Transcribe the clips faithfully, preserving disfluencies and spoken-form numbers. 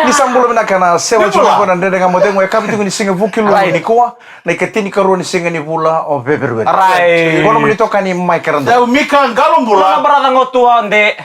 Ni sa bula vinaka na sema tiko na Dredre Ga Mo Cegu, e kavi tiko ni siga Vukelulu nikua, na ikatinikarua ni siga ni vula o Feperueri. Right. Qo na nomuni itokani Mike Radu. Dau Mika Qalo bula. Bula brother, qo tu au de.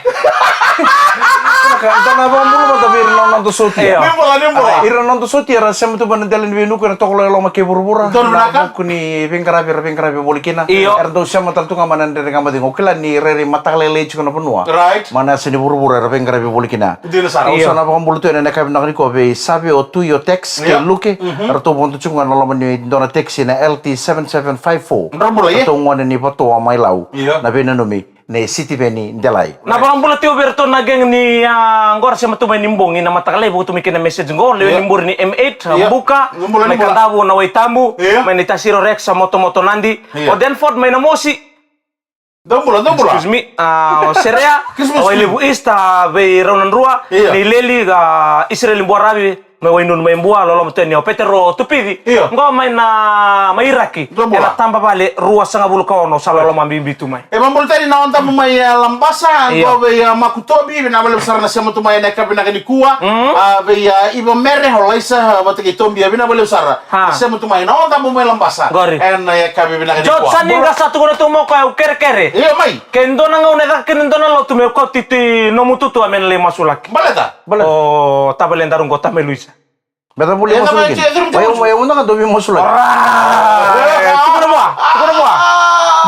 Vinaka, da na vakabula mada vei ira na noda sotia. Io. Ni bula, ni bula. Ira na noda sotia era sema tu mai na dela ni veinuku ena tokolo e loma kei vuravura. Donu vinaka. Na vuku ni veiqaravi era veiqaravi voli kina. Io. Era dau sema tale tu ga mai na Dredre Ga Mo Cegu. Au kila ni rairai mataka lailai tiko na vanua. Right. Mai na yasa ni vuravura era veiqaravi voli kina. Dina sara. Au sa na vakabula tu ena yakavi vinaka nikua vei Save, o Tui, o Tex kei Luke. Eratou vodo tiko ga ena loma ni dua na taxi na L T seven seven five four. Dou bula, ia. Eratou gone ni Vatoa mai Lau. Ia. Na veinanumi nei Sitiveni Delai. Na vakabula tiko vei iratou na gang ni, a, qo era sema tu mai ni bogi na mataka lailai, vakatumi kina message qo, lewe ni buri ni M eight, Buka, mai Kadavu na Waitabu, mai Naitasiri o Rex, a, Motomoto Nadi, o Denford mai Namosi. Dou bula, dou bula. Excuse me, a, o Serea, o Wailevu East, a, vei Raunadrua, nei Leli, a, Isireli Buaravi, mai Wainunu mai Bua, loloma tu yani o Petero Tupici. Io. Qo mai na, mai Iraki. Dou bula. Ena taba vale ruasagavulu ka ono, sa loloma bibi tu mai. E vakabula tani na odamu mai, a, Labasa, qo vei, a, Makutobi, vinaka vakalevu sara na sema tu mai ena yakavi vinaka nikua. A, vei, a, Iva Mere, o Laisa, a, vata kei Tobia, vinaka vakalevu sara. Sema tu mai na odamu mai Labasa. Qori. Ena yakavi vinaka nikua. George Saniga sa tukuna tu mai o koya, au kerekere. Io, mai. Ke dua na gauna e caka kina e dua na lotu, meu kauti tu i nomu tutua me na lai masulaki. Baleta? Baleta. O tavale daru qo, tama i Luisa. Me ta vuli masulaki. Mai, mai, mai, mai, dou vei masulaki. Alright. Tukuna vua, tukuna vua.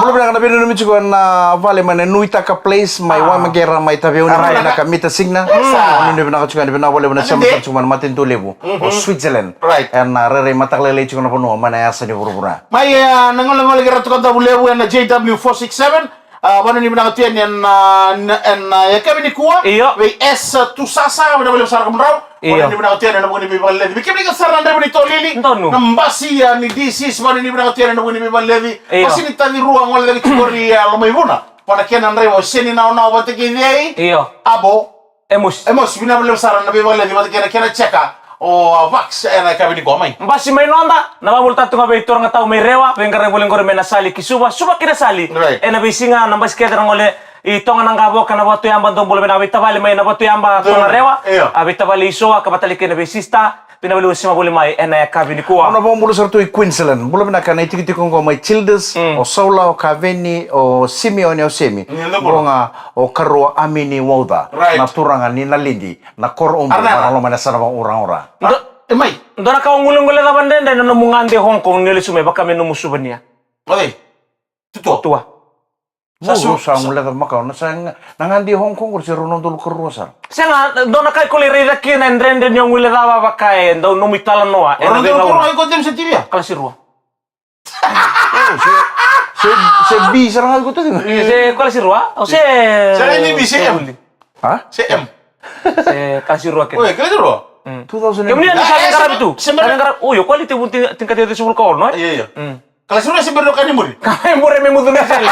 Bula vinaka, na veinanumi tiko ena vale mai na Nuitaka Place, mai Waimaqera, mai Taveuni, mai na Kamita Signa. Sa. Nunu vinaka tiko, ni vinaka vakalevu na sema tiko mai na matanitu levu o Switzerland. Right. Ena rairai mataka lailai tiko na vanua mai na yasa ni vuravura. Mai, e, na golegole kei Ratu Kadavulevu ena J W four six seven. A, vanua ni vinaka tu yani ena, ena, ena, e, yakavi nikua. Io. Vei S Tusasa, vinaka vakalevu sara kemudrau. Io. Vanua ni vinaka tu yani ena vuku ni veivakaleci. Vei kemuni kece sara na draiva ni tolili. Donu. Na basi, a, ni D Cs, vanua ni vinaka tu yani ena vuku ni veivakaleci. Io. Basi ni taci rua, gole cake tiko qori, a, Lomaivuna. Vua na kena draiva o Seni Naonao vata kei cei? Io. Abo. Emosi. Emosi, vinaka vakalevu sara na veivakaleci vata kei na kena cheka o, a, Vax ena yakavi nikua mai. Basi mai noda, na vakabula tale tu ga vei turaga tau mai Rewa, veiqaravi voli qori mai Nasali ki Suva, Suva ki Nasali. Right. Ena veisiga na basi kece na gole i Toga na Qavoka, na Vatuyaba, dou bula vinaka vei tavale mai na Vatuyaba, Toga Rewa. Io. A, vei tavale i Soa, ka vata tale kei na vei sister. Vinaka vakalevu sema voli mai ena yakavi nikua. Au na vakabula sara tu i Queensland. Bula vinaka na itikotiko qo mai Childers, o Saula, o Kaveni, o Simeone, o Semi. Qo ga o karua Amini Wauca. Right. Na turaga ni Nalidi, na koro Ubui, na loma ni yasana vakauraura. Dua na ka o guileguilecava dredre na nomu gade Hong Kong ni lesu mai, vaka me nomu suvania. Oi. Tutua. Tua. Sa su, sa guileca makawa na sa ga, na gade Hong Kong, se rua na udolu ka rua sara. Sega, dua na ka iko lai raica kina e dredre ni o guilecava vaka e dau nomu italanoa. Ena veigauna. Kalasi rua. Se, se, se bi sara ga iko tiko. Se kalasi rua, o se. Se ni bi se M. Ha? Se M. Se kalasi rua kina. Oi, kalasi rua. Two thousand. Kemuni ni sa veiqaravi tu. Sa veiqaravi. Oi, o quality vun tinikatini sivulu ka ono, e? Io, io. Kalasi rua se bera ni o kani muri. Kani muri me mucu na sele.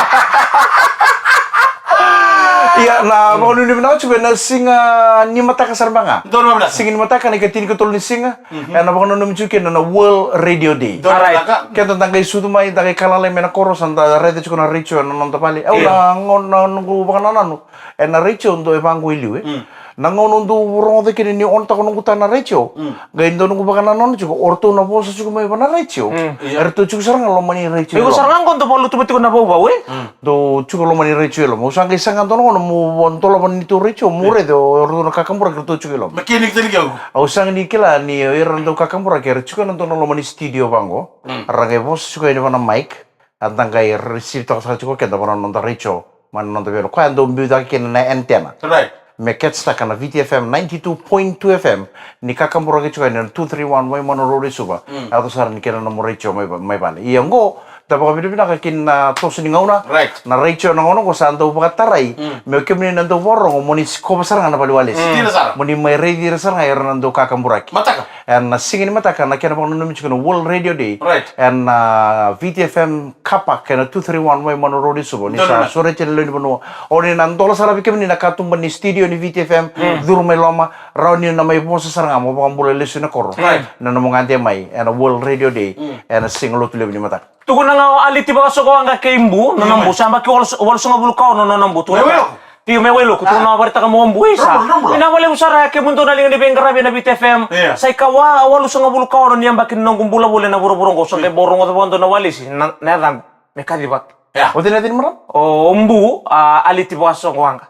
Ia, na vakanuinui vinaka tiko ena siga ni mataka sara ga. Donu vinaka. Siga ni mataka na ikatinikatolu ni siga. Ena vakananumi tiko kina na World Radio Day. Donu vinaka. Keda da qai sucu mai, da qai kalailai mai na koro, sa da raica tiko na retio ena noda vale. Au na gauna, na noqu vakanananu ena retio dau e vaqo i liu, e. Na gauna au dau rogoca kina ni onotaka noqu ta na retio. Qai dau noqu vakanananu tiko, o ratou na vosa tiko mai va na retio. Io. Eratou tiko sara ga loma ni retio. Iko sara ga qo dau vakalutuma tiko na vauvau, e? Dau tiko loma ni retio e loma. Au sa qai saga dua na gauna meu dolava na neitou retio, meu raica o ratou na kakaburaki ratou tiko e loma. Me kei ni tali keu. Au sa qai ni kila ni o ira na dau kakaburaki era tiko ena dua na loma ni studio vaqo. Ra qai vosa tiko yani va na mic. A da qai receive taka sara tiko keda va na noda retio mai na noda veiwalo. Koya dau biu cake kina na antenna. Right. Me catch taka na V T F M ninety-two point two F M. Ni kakaburaki tiko yani na two three one Waimanu Road i Suva. Mm. A yaco sara ni kena nomu retio mai va-, mai vale. Ia qo, da vakavinavinaka kina na toso ni gauna. Right. Na retio na gauna qo sa dau vakatarai. Mm. Me o kemuni na dau vakarorogo, mo ni sikova sara ga na vale ni walesi. Mm. Dina sara. Mo ni mai raici ira sara ga era na dau kakaburaki. Mataka. Ena siga ni mataka na kena vakananumi tiko na World Radio Day. Right. Ena, uh, V T F M Kapa kei na two three one Waimanu Road i Suva. Ni sa sureti na lewe ni vanua. O ni na dola sara vei kemuni na katuba ni studio ni V T F M, mm, curu mai loma, rawa ni na mai vosa sara ga mo vakabula lesu na koro. Right. Na nomu gade mai ena World Radio Day, mm, ena siga Lotu levu ni mataka. Tukuna ga o Aliti Vakasoko Waqa kei Bu, na, mm, nona bu, sa yabaki walu, walusagavulu ka ono na nona bu, tukuna ga. Tiko mai Wailoku, tukuna vakaraitaka mo Ombu, isa. Dromula, dromula. Vinaka vakalevu sara kemudou na liga ni veiqaravi ena Viti F M. Ia. Sa ikawa, walusagavulu ka ono ni yabaki ni noqu bula voli ena vuravura oqo, sa qai bau rogoca vakadua na walesi, na, na yacaqu, me kaci vata. Ia. O cei na yaca ni marama? O Ombu, a, Aliti Vakasoqoaqa.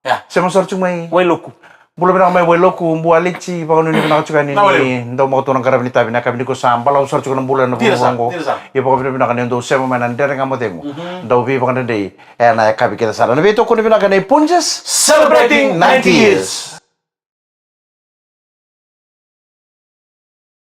Ia. Sema sara tiko mai Wailoku. Bula vinaka mai Wailoku, Ombu Aliti, vakanuinui vinaka tiko yani ni dau makatou na qaravi ni tavi, na yakavi nikua sa balavu sara tiko na bula ena vuravura oqo. Ia vakavinavinaka ni dou sema mai na Dredre Ga Mo Cegu. Dau veivakadredrei. Ena yakavi kece sara. Na veitokoni vinaka nei Punjas. Celebrating ninety years.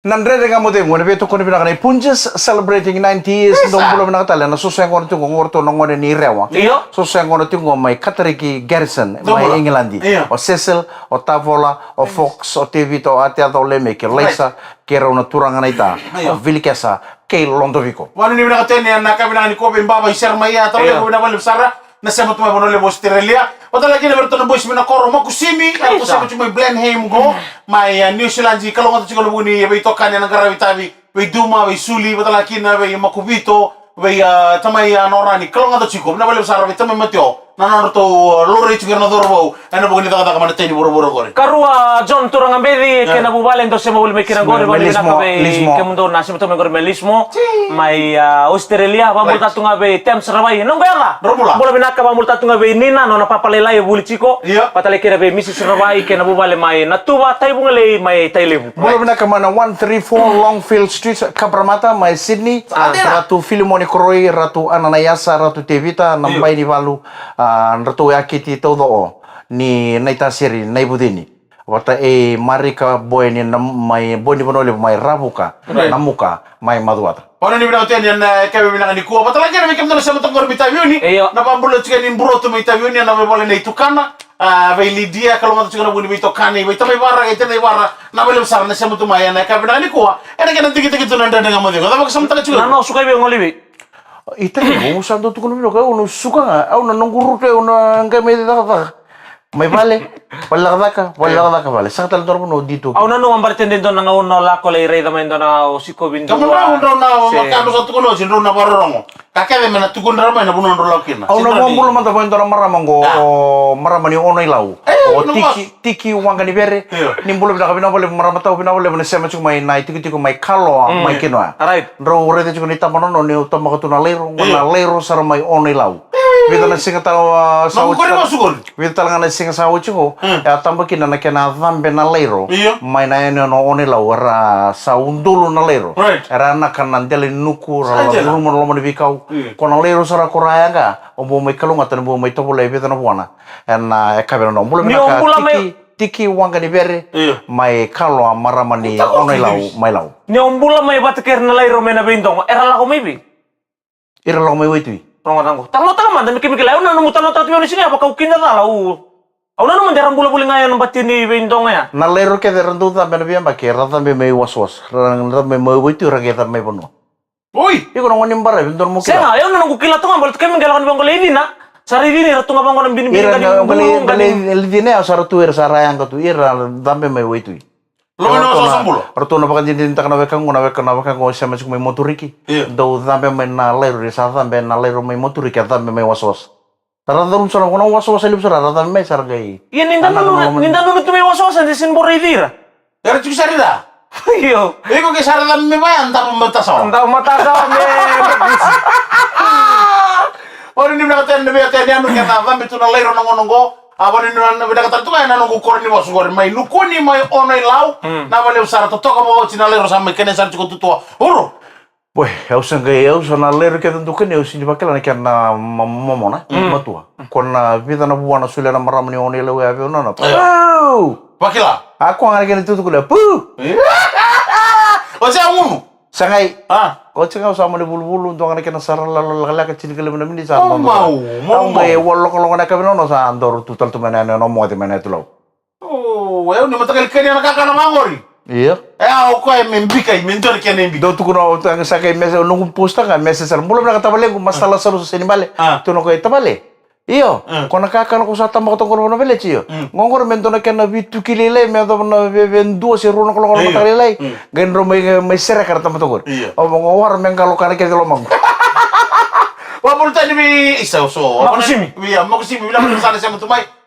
Na Dredre Ga Mo Cegu, na veitokoni vinaka nei Punjas, celebrating ninety years. Dou bula vinaka tale, na soso yaqona tiko qo, qo ratou na gone ni Rewa. Io. Soso yaqona tiko qo mai Katariki Garrison, mai England. Io. O Cecil, o Tavola, o Fox, o Tevita, o Ateaca, o Lemeki, o Laisa, kei rau na turaga naita, o Vilikesa, kei Lodoviko. Vakanuinui vinaka tiko yani ena yakavi vinaka nikua vei Baba i Seremaia, tau levu vinaka vakalevu sara. Na sema tu mai Vanua Levu Australia. Vata tale kina vei iratou na boys mai na koro, Makusimi, eratou sema tu mai Blenheim qo, mai, a, New Zealand, kalougata tiko na vuku ni veitokani ena qaravi tavi, vei Duma, vei Suli, vata tale kina vei Makuvito, vei, a, tamai, a, Norani, kalougata tiko, vinaka vakalevu sara vei tamai Mateo. Na nodratou, a, laurai tiko ira na cauravou ena vuku ni cakacaka mai na tai ni vuravura qori. Karua, John Turaga Beci, kei na vuvale, dou sema voli mai kina qori, vakanuinui vinaka vei kemudou na sema tu mai qori mai Lismore, mai, a, Australia, vakabula tu ga vei Tams Ravai, noqu yaca. Bula vinaka, vakabula tu ga vei Nina, nona papa lailai e vuli tiko. Io. Vata tale kina vei Mrs Ravai kei na vuvale mai Natuva, Taivugalei mai Tailevu. Bula vinaka mai na one three four Longfield Street, Cabramatta, mai Sydney. Ratu Filimoni Koroi, Ratu Ananaiasa, Ratu Tevita, na bai ni valu, a, dratou yakiti taucoko ni Naitasiri, Naivucini. Vata e Marika Boeni na mai Boeni Vanua Levu mai Ravuka, Namuka, mai Macuata. Vakanuinui vinaka tiko yani ena yakavi vinaka nikua. Vata tale kina vei kemudou na sema tu qori mai Taveuni. Io. Na vakabula tiko yani Burotu mai Taveuni, ena vuvale nei Tukana. A, vei Lidia, kalougata tiko na vuku ni veitokani, vei tamai Vara, kei tamai Vara, vinaka vakalevu sara na sema tu mai ena yakavi vinaka nikua. Ena kena digitaki tu na Dredre Ga Mo Cegu. Cava ka sema taka tiko? Na nosu kai vei golivi. Ita, au sa dau tukuna vei iko, au na suka ga, au na noqu ruka, au na qai mai cakacaka. Mai vale, vale cakacaka, vale cakacaka, vale. Saka tale dua na vanua o dito. Au nanuma baleta e dua na gauna o lako lai raica mai dua na o sikovi dua. Kemudou, drau na, se, maka drau sa tukuna oti, drau na vakarorogo. Ka kece me na tukuna mai na vanua drau lako kina. Au na vakabula mada vei dua na marama qo, o marama ni Ono-i-Lau. E, o Tiki, Tiki Waqa ni Vere. Io. Ni bula vinaka, vinaka vakalevu marama tau, vinaka vakalevu na sema tiko mai na itikotiko mai Kaloa, mai Kinoya. Right. Drau raica tiko na itabana, ni au tabaka tu na lairo, qo na lairo sara mai Ono-i-Lau. Vica na siga tale, a, sa oti. Vica tale ga na siga sa oti qo. E a taba kina na kena cabe na lairo. Io. Mai na yanuyanu o Ono-i-Lau, era sa udolu na lairo. Right. Era naka na dela ni nuku, ra la curuma na loma ni veikau. Io. Ko na lairo sara ko ra yaga, o bau mai kalougata, ni bau mai tovolea e vica na vuana. Ena, a, yakavi na nomu bula. Ni vinaka, o bula mai Tiki, Tiki Waqa ni Vere, io, mai Kaloa, marama ni Ono-i-Lau, mai Lau. Ni o bula mai vata kei ira na lairo mai na veidogo, era lako mai vei? Ira lako mai waitui. Rogoca qo. Talanoataka mada, me kemuni kila, au nanuma talanoataka tu vei au na siga ya, vaka au kidacala, au. Au nanuma de ra bula voli ga ya na bati ni veidogo ya. Na lairo kece era dau cabe ena veiyabaki, era cabe mai wasawasa. Ra cabe mai waitui, ra qai cabe mai vanua. Oi! Iko na gone ni baravi, dua na mo kila. Sega, au na noqu kila tu ga baleta kemuni qai lako ni vaqo lai cina. Sa rai cina, ira tu ga vaqo na binibini ga ni bulu, ga ni lai cina ya, sa ra tu ira, sa ra yaga tu ira, cabe mai waitui. Loga na wasawasa bula. Ratou na vakadinadinataka na wekaqu, na weka, na wekaqu e sema tiko mai Moturiki. Io. Dau cabe mai na lairo, ni sa cabe na lairo mai Moturiki, a cabe mai wasawasa. Ra cabe mai, sa na vaka na wasawasa levu sara, ra cabe mai sara qai. Ia ni da nunu, ni da nunu tu mai wasawasa, de sini bau raici ira. Era tiko sara ira. Io. Iko ke sara cabe mai vaya, davo matasawa. Davo matasawa me. Oni ni vinaka tena na veiya tena yanu ke na cabe tu na lairo na gauna qo. A vani na, na vinaka tale tu ga ena noqu koro ni vosa qori mai Nukuni mai Ono-i-Lau. Mm. Na valevu sara totoka mo oti na lairo sa mai kena sara tiko tutua. Uro. Boy, au sa qai, au sa na lairo kece duka ni au sini vakila na kena ma-, momona, mm, matua. Ko na vica na vua na solia na marama ni Ono-i-Lau ya vei au na, na. Io. Pau! Vakila. A koya ga na kena tutuku lea, pu! Io. O se a gunu. Sa qai. A. Oti ga au sa mani vuluvulu, dua ga na kena sara lalo lekaleka, tinikalima na miniti sa. Au mau, mau, au mau. Qai walokaloko na yakavi na ono sa doro tu tale tu mai na, na, na moce mai na yatu Lau. O, e, au ni mataqali kania na kakana vaqori. Io. E, a, o koya me bika, me dua na kena e bika. Dou tukuna, o, sa qai message, noqu post ga, message sara. Bula vinaka tavalequ, Master Lazarus Senibale. A. Tukuna o koya, tavale. Io, mm, ko na kakana ko sa tabaka toka qori vana veleti, io. Mm. Qo qori me dua na kena veituki lailai me yacova na ve-, ve dua se rua na kaloko na mataka lailai. Mm. Qai drau mai, mai sereka na tamata qori. Io. O, qo wara me qalo kana kece lomaqu. Vakabula tani vei, isa, so. Makusimi. Ia, Makusimi, vinaka, vinaka sara na sema tu mai.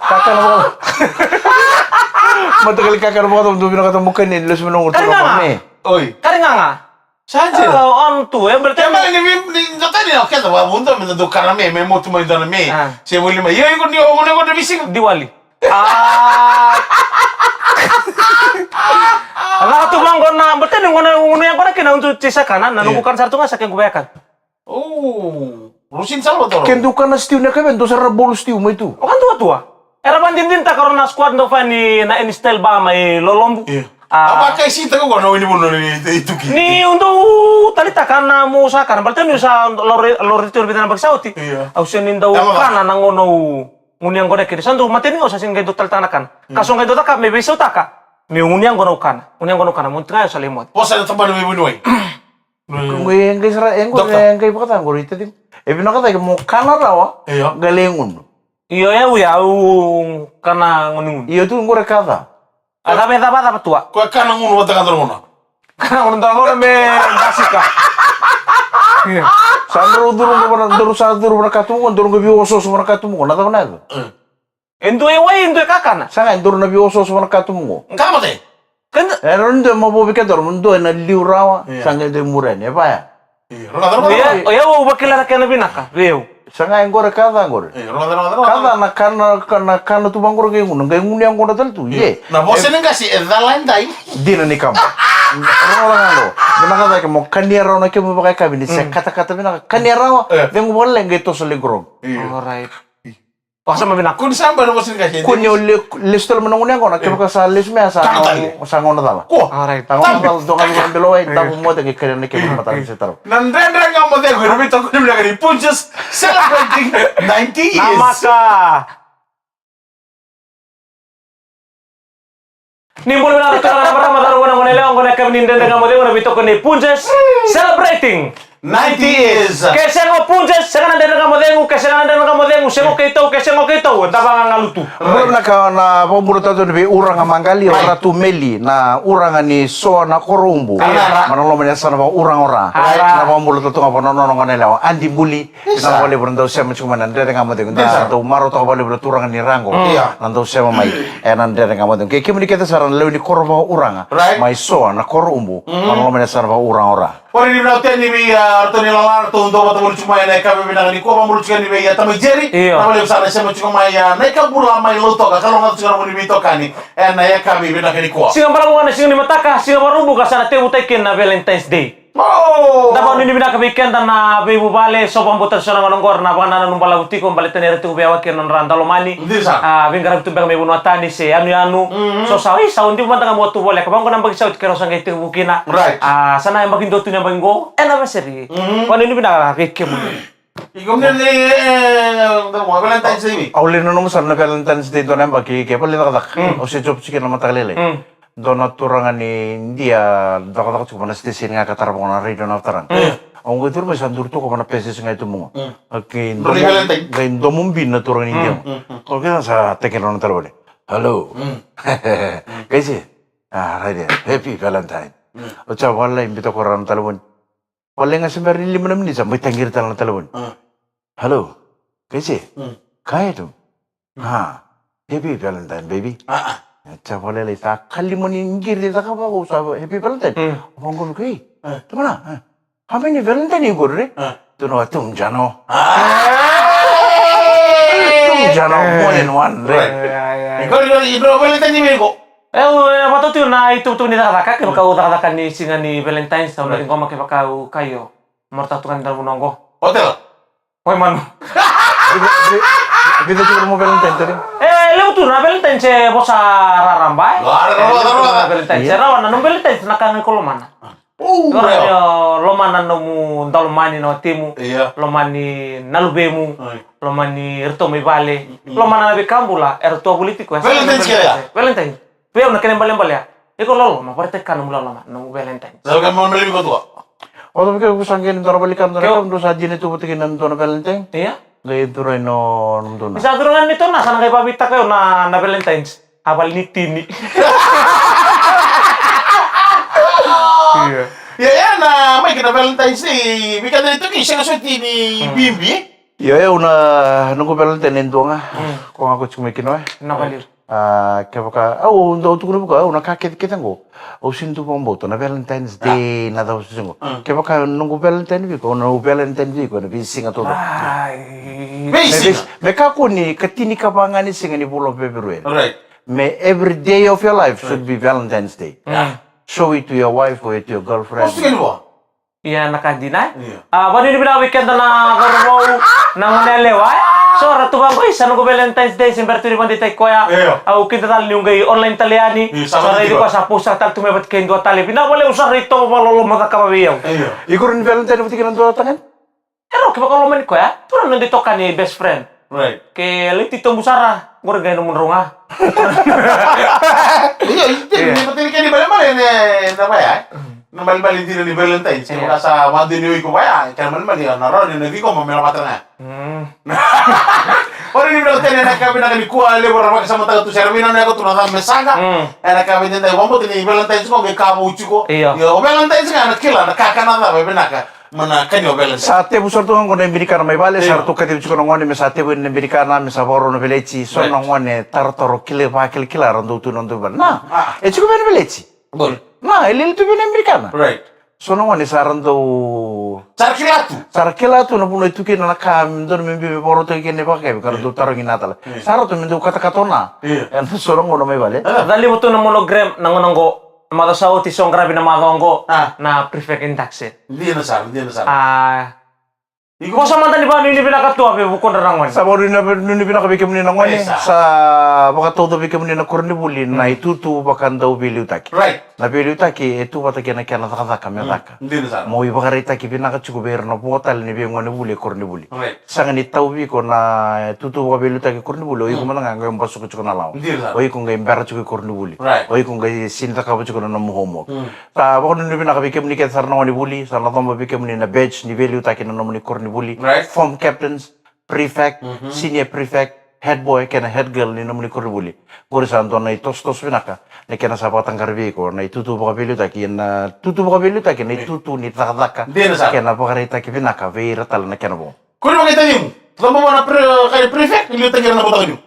Kakana vakacava? Mataqali kakana vakacava? Dou vinakata mo kania ni lesu mai na gauna. Karigaga. Oi. Karigaga. Sa jera. On tu, e, berarti. Ke mani ni, ni dua tani, o keda vakavuqa me da dau kana me, me motu mai dua na me. Se voli mai. Io, iko ni o gone gone visi. Diwali. A. Lako tu vaqo na, berarti ni gone, gone yaqona kina, au dau tisa kana, na noqu kana sara tu ga sa kequ vayakavi. O, Rosin Salvador. Ke dou kana stiu na yakavi, dou sara na bolu stiu mai tu. O ka dua tua. Era vadinadinataka rau na squad dau fai ni na N Style Bar mai Lolobu. Io. A. A vakaisitaka ko na wini vunu ni ituki. Niu dau talitaka na mo sa kana, baleta niu sa lori, lori tiko na vica na baki sa oti. Io. Au sega ni dau kana na gauna au gunu yaqona kina. Sa dau mateni au sa sega ni qai dau talitaka na kana. Ka so qai dau caka me veisautaka. Me gunu yaqona au kana. Gunu yaqona au kana. Mo ni tiko ga au sa lai moce. Vosa na tabana me vuniwai. Qo e qai sara, e qo e qai vakacava qori, ita tiko. E vinaka cake mo kana rawa. Io. Qai lai gunu. Io, e, au ya, au kana gunugunu. Io, tu qori ka ca. A cava, e cava, cava tua? Ko e kana gunu vata ga dua na gauna. Kana gunu dua na gauna me basika. Io. Sa drau curu qo vana, drau sa curu vana katuba qo, drau qai veiosooso vana katuba qo, na cava na yaco? E dua e wai, e dua e kakana. Sa qai drau na veiosooso vana katuba qo. Ka mate. Keda. E rau ni dua e mavovi keda, rau ni dua e na liu rawa, sa qai dua e muri yani, e vaya. Io, rogoca, rogoca, rogoca. Io, io, au vakila na kena vinaka vei au. Sa qai qori ka ca qori. Io, rogoca, rogoca, rogoca. Ka ca na kana, ka na kana tu vaqori qai gunu, qai gunu yaqona tale tu, io. Na vosa ni qase e cala e dai. Dina ni kama. Rogoca ga qo. Vinaka cake mo kania rawa na kemu vakayakavi ni se katakata vinaka. Kania rawa, cegu vakalailai qai toso lai grog. Io. Alright. Vakasama vinaka. Kua ni sa bau na vosa ni qase. Kua ni o le-, lesu tale mai na gunu yaqona, kevaka sa lesu mai ya sa gauna, sa gauna cala. Kua. Alright. Sa gauna cala, dua ga vei ira na Belau, e, davo moce qai kania na kemu mataka ni se tara. Na Dredre Ga Mo Cegu, na veitokoni vinaka ni Punjas celebrating ninety years. Namaka. Ni bula vinaka turaga na marama, cauravou, gone yalewa, qo na yakavi ni Dredre Ga Mo Cegu, na veitokoni ni Punjas celebrating ninety years. Ke sega o Punjas, sega na Dredre Ga Mo Cegu, ke sega na Dredre Ga Mo Cegu, sega o keitou, ke sega o keitou, da vagagalu tu. Bula vinaka, na vakabula tale tu yani vei uraga maqali, o Ratu Meli, na uraga ni Soa na Koro Ubu. Mana loma ni yasana vakauraga o Ra. Na vakabula tale tu ga vua na nona gone yalewa, Adi Buli. Vinaka vakalevu na dau sema tiko mai na Dredre Ga Mo Cegu. Da dau marautaka vakalevu na turaga ni Ra qo na dau sema mai ena Dredre Ga Mo Cegu. Kei kemuni kece sara na lewe ni koro vakauraga mai Soa na Koro Ubu, mana loma ni yasana vakauraga o Ra. Ori ni vinaka tu yani vei, a, ratou ni lala, ratou dau vata voli tiko mai ena yakavi vinaka nikua. Vakabula tiko yani vei, a, tamai Jeri. Io. Vinaka vakalevu sara na sema tiko mai, a, na ikabula mai Lautoka, kalougata tiko na nomuni veitokani ena yakavi vinaka nikua. Siga balavu ga na siga ni mataka, siga Vakaraubuka, sa na tekivutaki kina na Valentine's Day. Da vakanuinui vinaka vei keda na veivuvale, so vakabauta so na gauna oqori na vakanananu balavu tiko baleta ni ra tiko veiwekani na nodra dalomani. A, veiqaravi tu beka mai vanua tani se yanuyanu. So sa, ei, sa odivu mada ga mo tu voleka. Vaqo na yabaki sa oti keirau sa qai tekivu kina. A, sa na yabaki dua tu ni yabaki qo, anniversary. Vakanuinui vinaka vei kemuni. Iko mune ni, e, Valentine's Day. Au lai nanuma sara na Valentine's Day dua na yabaki ke vale cakacaka. Au se job tiko na mataka lailai. Dua na turaga ni Idia cakacaka tiko vana station ga ka tarava na radio na turaga. Au qai curu mai sa duri toka vana peses ga e tubu ga. Qai domo, qai domo bi na turaga ni Idia. Au qai sa tekena na talevoni. Hello. Qai se. A, right there. Happy Valentine. Au sa valai bita ko ra na talevoni. Vale ga se bera ni lima na miniti sa mai taqiri tale na talevoni. Hello. Qai se. Ka e tu. A, happy Valentine, baby. A, a. Sa vakalailai, sa kalima ni qiri cakava ko sa happy Valentine. Mm. Vaqo viko, "Ei, tamana, how many Valentine you got, re?" Ah. Tukuna, "Tum jano." Tum jano, more than one, re. Right. Iko, iko, iko Valentine ni vei iko? E, au, e, vata tu na itukutuku ni cakacaka, kevaka au cakacaka ni siga ni Valentine, sa au na ciqoma kevaka au kaio. Marautaka tu ga ni dau na oqo. Hotel. Oi, manu. Vica, vi-, vica tiko mo Valentine, tari? E, levu tu na Valentine se vosa raraba, e. Raraba, raraba. Valentine se rawa na nomu Valentine na ka ga iko lomana. Io, lomana nomu daulomani na watimu. Io. Lomani na luvemu. Oi. Lomani iratou mai vale. Mm. Lomana na veika bula, eratou a vuli tiko. Valentine se ya? Valentine. Vei au na kena ibalebale ya. Iko loloma, vakaraitaka nomu loloma, nomu Valentine. Sa vaka mo na levi ko tua. O tou vei kemudou sa qai ni dua na vale ni kana, dua na ka, dou sa dina tu vata kei na dua na Valentine. Io. Qai dua na, no, dua na. Ni sa dua na ni tu na, sa na qai vavitaka au na, na Valentine. A vale ni tini. Io. Io, io, na mai kina Valentine Day, vei keda ni tu ki sega soti ni bibi. Io, io, na, noqu Valentine e dua ga. Mm. Ko ga ko tiko mai kina, e? Na vale. A, kevaka, au, au dau tukuna vaka, au na ka kece, kece qo. Au sega ni tu vakabauta, na Valentine's Day, na cava sisi qo. Mm. Kevaka noqu Valentine vei iko, na noqu Valentine vei iko, na veisiga taucoko. Ai. Veisiga? Me veis-, me kakua ni, ka tinikava ga ni siga ni vula o Feperueri. Right. Me every day of your life should be Valentine's Day. Mm. Show it to your wife or to your girlfriend. Ko siga ni vua? Ia, na ka dina, e? Ia. A, vakanuinui vinaka vei keda na cauravou, na gone yalewa, e? So ra tu vaqo, isa, noqu Valentine's Day, se bera tu ni vakadeitaki koya. Ia. Au kida tale niu qai online tale yani. Ia, sa raici koya sa post-taka tale tu mai vata kei dua tale. Vinaka vakalevu sara, itovo vakaloloma cakava vei au. Ia. Iko rawa ni Valentine vata kei na dua tagane? E rawa, kevaka o lomani koya, tu na noda itokani best friend. Right. Ke lai titobu sara, qori qai nomudrau ga. Io, io, io, ni vata ni kena ibalebale, ne, na vaya, e? Na ibalebale dina ni Valentine, kevaka sa vakadonuya o iko vaya, kena ibalebale, na rawa ni na ciqoma me na vata ga. Mm. Ori ni Valentine, ena ka vinaka nikua, levu era vakasamataka tu, se ra vinaka na yako tu na cava me saqa. Mm. Ena ka vinaka, vakabauta ni Valentine tiko, qai ka vou tiko. Io. Io, o Valentine tiko, na kila, na kakana cava e vinaka. Mana kani o Valentine. Sa tevu sara tu ga qo na ibe ni kana mai vale, sa ratou kacivi tiko na gone me sa tevu na ibe ni kana, me sa vakarau na veleti, so na gone tarotaro kila, vakilakila, ra dau tu na dau vale. Na, e tiko vei na veleti. Na, e lili tu vei na ibe ni kana. Right. So na gone sa ra dau. Sa ra kila tu. Sa ra kila tu na vanua e tu kina na ka, me donu me biu me vakarautaki kina na ivakayakavi, ka ra dau tarogi na tale. Sa ra tu me dau katakata o na. Ena so na gauna mai vale. Caliva tu na monogram, na gauna qo. Macawa sa oti, so qaravi na macawa oqo, na prefect induction. Dina sara, dina sara. A, iko sa mada ni vakanuinui vinaka tu vei vukudra na gone. Sa vakanuinui vinaka vei kemuni na gone, sa vakatauca vei kemuni na koronivuli na itutu vakadauveiliutaki. Right. Na veiliutaki e tu vata kei na kena cakacaka me caka. Dina sara. Mo ivakaraitaki vinaka tiko vei ira na vo tale ni veigonevuli e koronivuli. Right. Sega ni tauvi iko na itutu vakaveiliutaki e koronivuli, o iko mada ga qai basuka tiko na lawa. Dina sara. O iko qai bera tiko e koronivuli. Right. O iko qai sega ni cakava tiko na nomu homework. Mm. Sa vakanuinui vinaka vei kemuni kece sara na gonevuli, sa na coma vei kemuni na badge ni veiliutaki na nomuni koronivuli. Right. Form captains, prefect, senior prefect, head boy kei na head girl ni nomuni koronivuli. Qori sa dua na itosotoso vinaka na kena sa vakataqara vei iko na itutu vakaveiliutaki, na itutu vakaveiliutaki, na itutu ni cakacaka. Dina sara. Kei na vakaraitaki vinaka vei ira tale na kena vo. Ko ni vakaitacimu, coma vua na pre-, kai prefect, liutaki ira na butaka niu.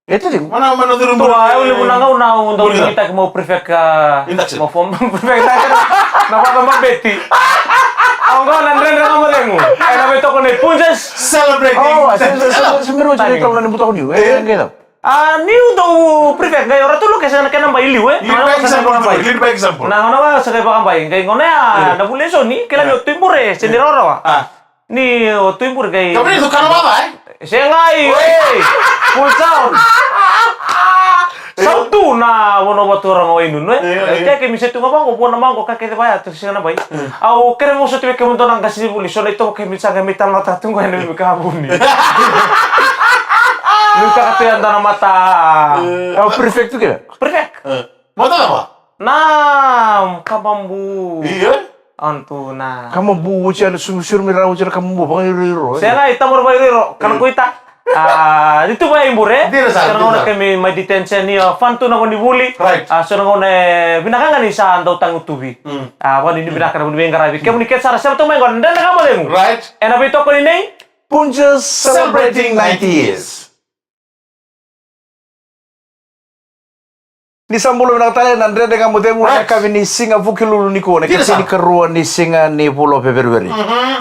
E tiko. Mana, mana curu. Tua, au levu na gauna au dau liutaki mo prefect, a, induction. Mo form prefect induction. Na vaka mabeti. Au qo na dredre ga mo cegu. E na veitoko nei Punjas. Celebrating. Oh, se, se, se, se, se, mero, se, se, se, ni butako niu. E, e, qai dau. A, niu dau prefect, qai o ratou luke se na kena bai liu, e. Lead by example, lead by example. Na gauna ga sa qai vakabai, qai gauna ya, na vuli e so ni, kila ni o tu i bure, se ni rawarawa. A. Ni o tu i bure qai. Ka vei tu kana vava, e? Sega i, e. Full sound. Sa tu na vanua vakatura ga o Wainunu, e? Io, io. Ke, ke mi se tu ga vaqo, vua na maqo, ka kece vaya, tu sega na bai. Mm. Au kere mo soti vei kemudou na qasenivuli, so na itovo kemi sa qai mai talanoataka tu qo ena veika vuni. Ni kaka tu ya dua na mata. Au prefect tu kina? Prefect. E. Mata cava? Na kamabu. Io. Antu na. Kamabu, oti ya na su-, surumi rawa, oti ya na kamabu, vakairoiro, e. Sega, i tamara vakairoiro, kana kuita. A, ni tu vaya i bure. Dina sara, dina sara. Kena gauna kemi mai detention, ni, a, fun tu na gonevuli. Right. A, so na gauna e vinaka ga ni sa dau tagutuvi. Mm. A, vakanuinui vinaka na vuni veiqaravi. Kemuni kece sara, sema tu mai qo, dredre ga mo cegu. Right. Ena veitokoni nei Punjas celebrating ninety years. Ni sa bula vinaka tale na Dredre Ga Mo Cegu, na yakavi ni siga Vukelulu nikua, na ikatinikarua ni siga ni vula o Feperueri.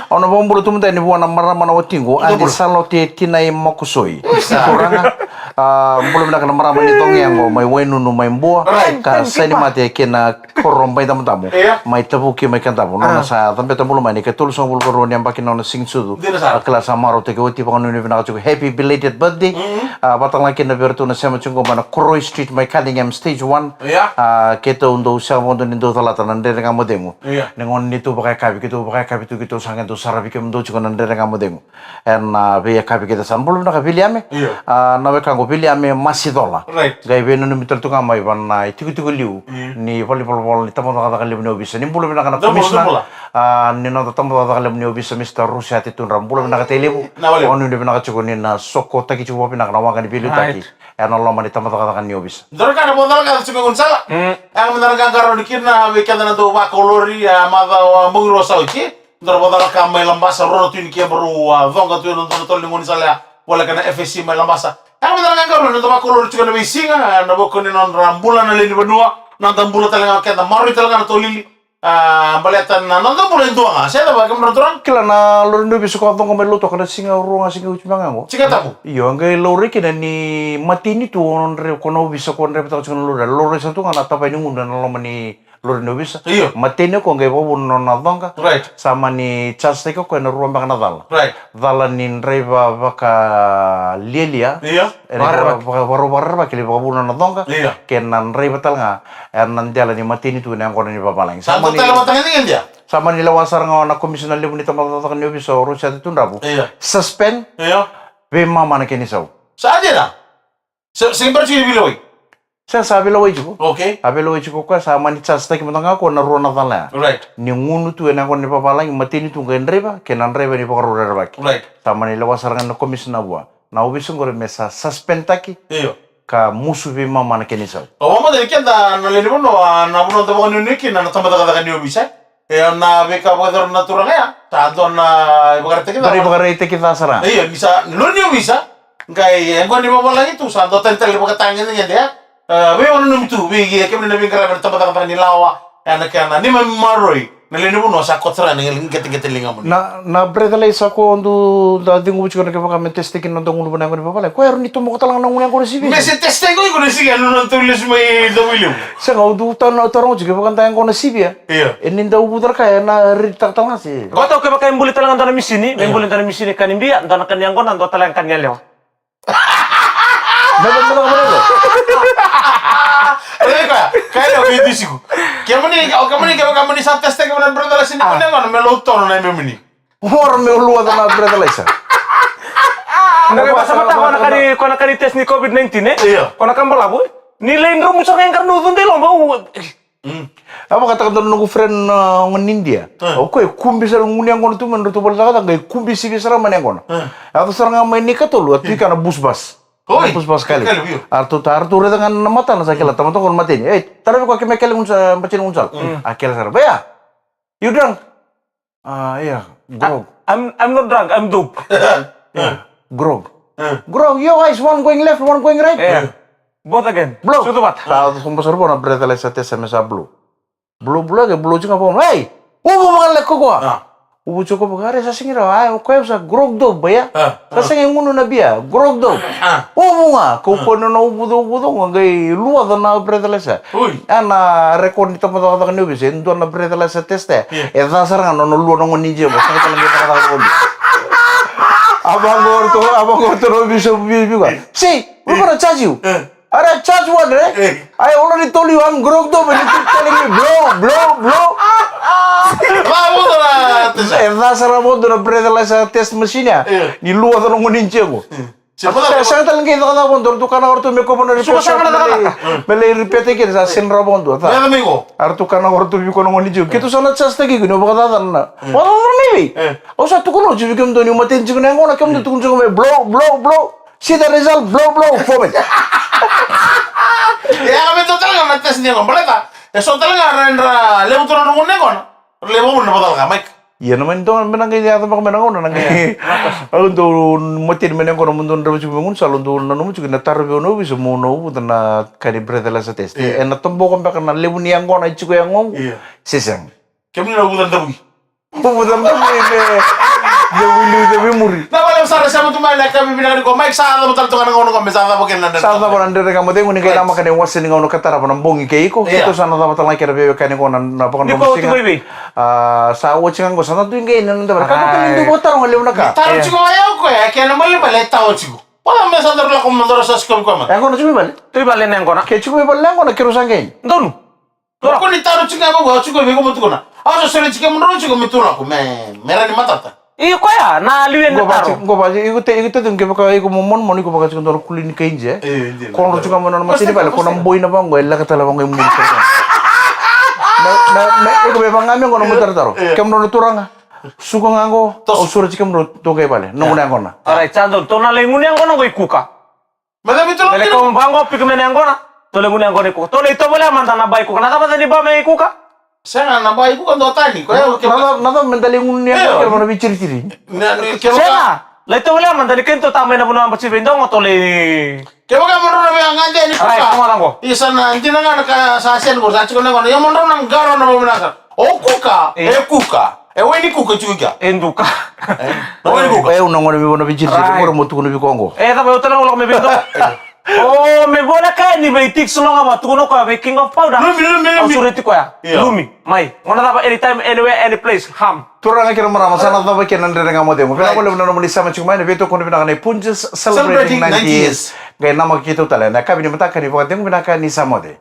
Au na vakabula tu mada yani vua na marama na watiqu, Adi Salote Tinai Makosoi. Turaga, a, bula vinaka na marama ni cogi yaqo mai Wainunu, mai Bua, ka saini mate kei na koro Baitamamu, mai Tavuki, mai Kadavu. Nona sa cabeta bula mai na ikatolusagavulu karua ni yabaki na nona siga ni sucu. Au kila sa marautaki oti, vakanuinui vinaka tiko. Happy belated birthday. A, vata ga kina vei iratou na sema tiko mai na Koroi Street, mai Cunningham, stage one. A, keitou dau sega vakadua ni dau calata na Dredre Ga Mo Cegu. Ni gauna ni tou vakayakavi, keitou vakayakavi tu, keitou sa qai dau saravi kemudou tiko na Dredre Ga Mo Cegu. Ena, a, veiyakavi kece sa. Bula vinaka Viliame. A, na wekaqu Viliame Masicola. Qai veinanumi tale tu ga mai vei na itikotiko liu ni valenivolavola ni tabacakacaka levu ni ovisa. Ni bula vinaka na komisina, a, ni noda tabacakacaka levu ni ovisa, Mr Rosiate Tudrabu. Bula vinaka tale levu. Vakanuinui vinaka tiko ni na sokotaki tiko vakavinaka na waqa ni veiliutaki ena loma ni tabacakacaka ni ovisa. Dua na ka na vakacalaka tiko e gaunisala. Yaga me da na qaqarauni kina vei keda na dau vakolori, a, macawa, a, bogi rua sa oti. Dua na vakacalaka mai Labasa, rua na tui ni kebarau a coqa tu ena dua na tolo ni gaunisala ya, voleka na F S C mai Labasa. Yaga me da na qaqarauni, na noda vakolori tiko ena veisiga, na vuku ni nodra bula na lewe ni vanua, na noda bula tale ga o keda, maroroi tale ga na tolili. A, baleta na noda bula e dua ga, se cava kemudrau na turaga? Kila na lori ni ovisa ko a coqa mai Lautoka na siga rua ga, siga oti mai ga qo. Siga Tabu. Io, qai laurai kina ni mateni tu o na draiva, ko na ovisa ko draivataka tiko na lori. Laurai sara tu ga na tavaya ni gunu ena loma ni lori ni ovisa. Io. Mateni o koya qai vakavuna na nona coqa. Right. Sa mani charge-taki o koya ena rua beka na cala. Right. Cala ni draiva vakalialia. Io. Ena vaka-, vaka-, vakarau vakarerevaki, lai vakavuna na nona coqa. Io. Kei na draiva tale ga ena dela ni mateni tu ena yaqona ni vavalagi. Sa mani, sa mani lewa sara ga na komisina levu ni tabacakacaka ni ovisa o Rosiate Tudrabu. Io. Suspend. Io. Veimama na kena isau. Sa dina? Se, se bera tiko ni veilewai? Sega, sa veilewai tiko. Okay. A veilewai tiko o koya, sa mani charge-taki mada ga o koya na rua na cala ya. Right. Ni gunu tu ena yaqona ni vavalagi, mateni tu qai draiva, kei na draiva ni vakarau rerevaki. Right. Sa mani lewa sara ga na komisina vua na ovisa qori me sa suspend-taki. Io. Ka musu veimama na kena isau. O vakamatani keda na lewe ni vanua, na vanua da vakanuinui kina na tabacakacaka ni ovisa. E, na veika vakayacora na turaga ya, sa dua na ivakaraitaki ca. Dua na ivakaraitaki ca sara. Io, ni sa lori ni ovisa, qai yaqona ni vavalagi tu, sa dua tani tale ivakatagedegede ya. E, veivakananumi tu vei kemuni na veiqaravi ena tabacakacaka ni lawa, ena kena ni maroroi na lewe ni vanua, sa koto sara na qeteqete ligamuni. Na, na breathalyzer ko dou da ceguva tiko, na kevaka me test-taki na noda gunu ena yaqona ni vavalagi. Koya e rawa ni tomoko tale ga na gunu yaqona sivia. Me se test-taki o iko na siga ya, na nona tou lesu mai Davuilevu. Sega, au dau taroga tiko kevaka da yaqona sivia. Io. E ni da uvuca na ka, ena ready-taka tale ga se. Vata o kevaka e buli tale ga dua na misini, me buli dua na misini ka ni bia, dua na ka ni yaqona, dua tale ga ka ni yalewa. Meda, meda, meda. Reka, kaya vei Disiku. Kemuni, o kemuni, kevaka muni sa test-taki na breathalyzer ni yaqona, me lou tono na yabemuni. Ora me lua na breathalyzer. Na ka e vakasamataka, ko na ka ni, ko na ka ni test ni COVID nineteen, e? Io. Ko na ka balavu, e? Ni lai dromu sara ga e qara na ucu dei loba, u- Mm. A vakataka dua na noqu friend na gone ni India. Ah. O koya e kubi sara gunu yaqona tu mai na nodratou vale ni cakacaka, qai kubi sivia sara mai na yaqona. Ah. A yaco sara ga mai na ikatolu, a tu i kea na bus bus. Oi. Na bus bus Kaleu. Kaleu, io. A ratou ta, a ratou raica ga na matana, sa kila tamata qo na mateni. Ei, tara vei koya ke me kele gunu sa, bati na gunu sala. Mm. A kele sara. Baya, you drunk? Ah, yeah, grog. I'm, I'm not drunk, I'm dope. Yeah. Grog. Yeah. Grog, your eyes, one going left, one going right. Yeah. Both again. Blow. Sucu vata. Sa, sa basar vua na breathalyzer test me sa blow. Blow, blow, ke blow tiko ga vua. Hey! Uvu vaka le kokoa. Ah. Uvu tiko vaka, are sa sega ni rawa. Ai, o koya sa grog dope, ya. Ah. Sa sega ni gunu na bia, grog dope. Ah. Uvu ga, ko, ko na, na uvu, uvu, uvu, qai luaca na breathalyzer. Ui. A na record ni tabacakacaka ni ovisa, e dua na breathalyzer test, e. Io. E ca sara ga na nona lua na gone ni Jemo, sega tale ni cakacaka voli. A vaqo ratou, a vaqo ratou na ovisa, vi, vi, vi. Io. See, we're gonna charge you. Io. Are I charge what, eh? Io. I already told you I'm grog dope and you keep telling me blow, blow, blow. Va vodo na test. E ca sara vodo na breathalyzer test machine ya. Io. Ni luaca na gone ni Jemo. Io. Se a, sega tale ga ni cakacaka vodo, ratou kana o ratou me kovana repeat. Suka sara na cakacaka. Me lai repeat kina, sa sega ni rawa vodo, ca. Me yaco mai qo. A ratou kana o ratou vei koya na gone ni Jemo. Keitou sa na charge-taki iko ni o vakacacana. Mm. Vakacacana mai vei? E. Au sa tukuna oti vei kemudou niu mateni tiko na yaqona, kemudou tukuna tiko mai blow, blow, blow. See the result, blow, blow, vomit. E, a me dua tale ga na test ni yaqona. Baleta e so tale ga ra, ra levu tu na noqu na yaqona. Ra lai vakavuna na vakacalaka, Mike. Ia na mani dua me na qai yaco beka me na gauna na qai. Au dau mateni me na yaqona mo dau drava tiko me gunu sala, au dau nanuma tiko na taro vei au na ovisa mo na uvuta na ka ni breathalyzer test. Ena toboka beka na levu ni yaqona e tiko e yagoqu. Se sega. Kemuni na uvuta na davuki. Uvuta na davuki me. Cewiliu cewimuri. Na vale sara sa matu mai na ka bibi na ka ni ko mai sa cava tale toka na gauna ko me sa cava kena na. Sa cava na dredre ga mo cegu ni qai namaka na iwase ni gauna ka tarava na bogi kei iko. Keitou sa na cava tale ga kena veiwekani ko na vakadromu siga. A, sa oti ga qo, sa na tu i qai na noda vale. Ka ko tale ni dua vakataro ga levu na ka. Taro tiko ga yau koya, kena malemale e tawa tiko. Vaka me sa daro lako mo daro sa sikovi koya mada. E yaqona tiko mai vale. Tu i vale na yaqona. Ke tiko mai vale na yaqona, keirau sa qai. Donu. Ko ni taro tiko ga vaka tiko vei ko mo tukuna. Au sa sore tiko mo daro tiko me tu lako me, me rani matata. Io koya, na liu e na taro. Qo vati, qo vati, iko te, iko te dun kevaka iko mo monomono, iko vaka tiko dua na kuli ni kai je. Ko dro tiko mo na mateni vale, ko na boi na vango, e laka tale vango e muri. Na, na, na, iko me vanga me qo na mo tarataro. Kemudro na turaga. Suka ga qo, au sura tiko kemudro toka i vale. Noqu na yaqona. Alright, sa donu, tou na lai gunu yaqona qo i Kuka. Mada me tolo. Mele kau vango, pika me na yaqona. Tole gunu yaqona i Kuka. Tole i tovolea mada na bai Kuka. Na cava ni ba me i Kuka? Sega na bai Kuka dua tani. Ko ya ke na cava me dale gunu yaqona kere mana vitiritiri. Sega. Lai tovolea mada ni kento tamai na vuna bati vei dongo tole. Kevaka mo rona me a gade ni Kuka. Isa na dina ga na ka sa sen ko sa tiko na yaqona. Ia mo rona qaro na mo na ka. O Kuka, e Kuka. E wai ni Kuka tiko i kea. E duka. O wai ni Kuka. E au na gone me vona vei Jiri, Jiri, qori mo tukuna vei koya qo. E cava, au tale ga lako me vei koya. O me vola kaya ni vei Tix Loga va tukuna koya vei King of Powder. Lumi, lumi, lumi. Au sureti koya. Lumi, mai. Gona cava, anytime, anywhere, any place. Ham. Turaga kei na marama, sa na cava kei na Dredre Ga Mo Cegu. Vinaka vakalevu na nomuni sema tiko mai, na veitokoni vinaka nei Punjas celebrating ninety years. Qai namaki keitou tale na yakavi ni mataka ni vakacegu, vinaka ni sa moce.